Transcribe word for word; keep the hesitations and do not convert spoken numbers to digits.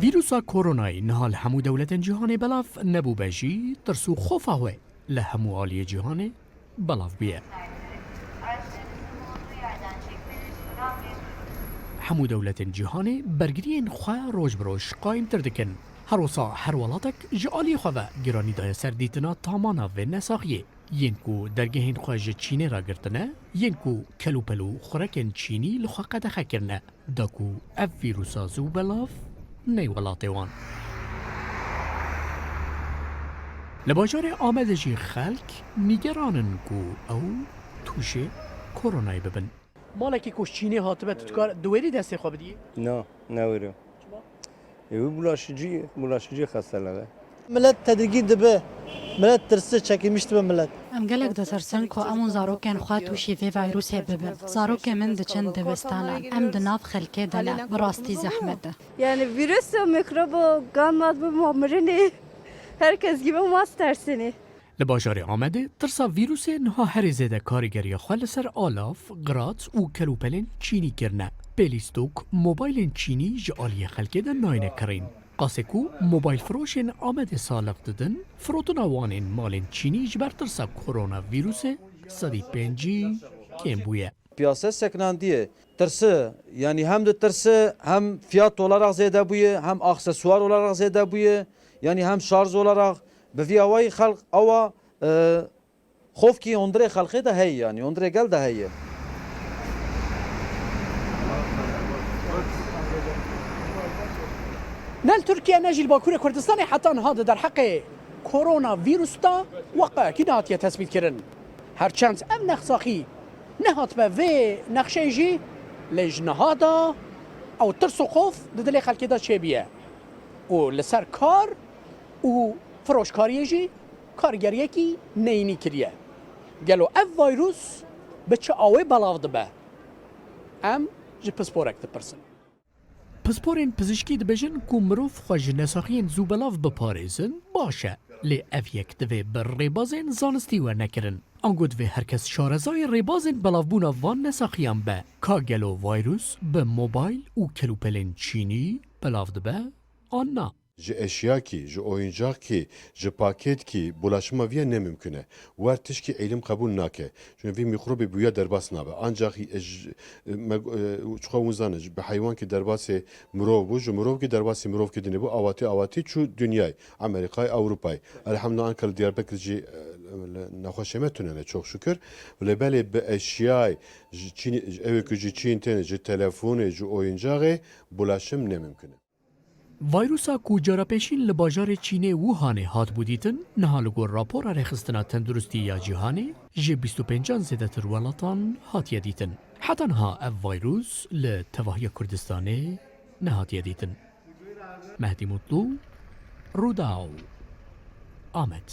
Vîrusa koronayê niha li hemû dewletên cîhanê belav nebûbe jî, tirs û xofa wê li hemû aliyê cîhanê belav bûye. Hemû dewletên cîhanê bergiriyên xwe roj bi roj qayîmtir dikin. Her wisa her welatek ji aliyê xwe ve giranî daye ser dîtina tamana vê nesaxiyê. Yên ku dergehên xwe ji Çînê re girtine, yên ku kelûpel û xurekên Çînî li xwe qedexe kirine, da ku ev vîrusa zû belav ney welatê wan. Li bajarê Amedê jî xelk nîgeran in ku ew tûşê koronayê bibin. Malekî ku ji Çînê hatibe, tu dikar di wêrî destê xwe bidî? Na, ne wêrî. Çima? E, wî bulaşıcı, bulaşıcı hastalığı. Millet tedirgin dibe, millet tirsi, çekilmiş dibe millet. Em gelek ditirsin ku em û zarokên xwe tûşî vê vîrusê bibin. Zarokên min diçin dibistanan. Em di nav xelkê de ne. Bi rastî zehmet e. Yani virüs û mikrobo gan mat bi ma mirinê. Herkes gibi mas tersinî. Li bajarê Amedê tirsa vîrusê niha herî zêde karîgeriya xwe li ser alav, qirat û kelûpelên Çînî kirine. Pêlîstok mobaylên Çînî ji aliyê xelkê de nayne kirîn. Qasê ku mobayl firoşên Amedê saliq didin, firotina wan ên malên Çînî ji ber tirsa koronavîrusê sedî pêncî kêm bûye. Piyase seknandiye. Tirsi, yani hem di tirsi, hem fiyat olarak zêde bûye, hem aksesuar olarak zêde bûye, yani hem şarj olarak. Bi vî awayî xelq awa, e, xofkî hundirê xelqê de heye, yani hundirê gel de heye. Ne li Tirkiye ne jî li Bakurê Kurdistanê heta niha di derheqê koronavîrus de weqayekî nehatiye tesbîtkirin. Her çend ev nexsaxî nehatibe vê nexşeyê jî, lê ji niha de ew tirs û xof di dilê xelkê de çêbûye û li ser kar û firoşkariyê jî kargeriyekî neyînî kiriye. Gelo ev vîrus bi çi awê belav dibe? Em ji pisporek dipirsin. Pisporên pizîşkî dibêjin ku mirov xwe ji nesaxiyên zû belav biparêzin baş e, lê ev yek divê bi rêbazên zanistî werne kirin. Ango divê her kes şarezayê rêbazên belavbûna van nesaxiyan be. Ka gelo vîrus bi mobayl û kelûpelên Çînî belav dibe an na? Ji eşyakî, ji oyuncakî, ji paketkî bulaşima viya ne mimkun e. Wer tişkî îlim qebûl nake. Çunke vî mîkrobê bi wiya derbas nabe. Ancax, e, ji, e, me, e, çiqa hûn zanin, ji, bi heywankî derbasê mirov bû, ji mirovkî derbasê mirovkî dinê bû, awatî awatî çû dinyayê, Amerîkayê, Ewropayê. Elhamdulillah, anka li Diyarbekir jî, e, li nexweşê me tune ne, çok şükür. Lê belê bi eşyayê, ji Çînê, ew ê ku ji Çîn tên, ji telefonê, ji oyuncaxê bulaşim ne mimkun e. Vîrusa ku cara pêşîn li bajarê Çînê Wuhanê hatibû dîtin, niha li gor rapora Rêxistina Tenduristî ya Cîhanê ji bîst û pêncan zêdetir welatan hatiye dîtin. Heta niha ev vîrus li tevahiya Kurdistanê nehatiye dîtin. Mehdî Mutlu, Rûdaw, Amed.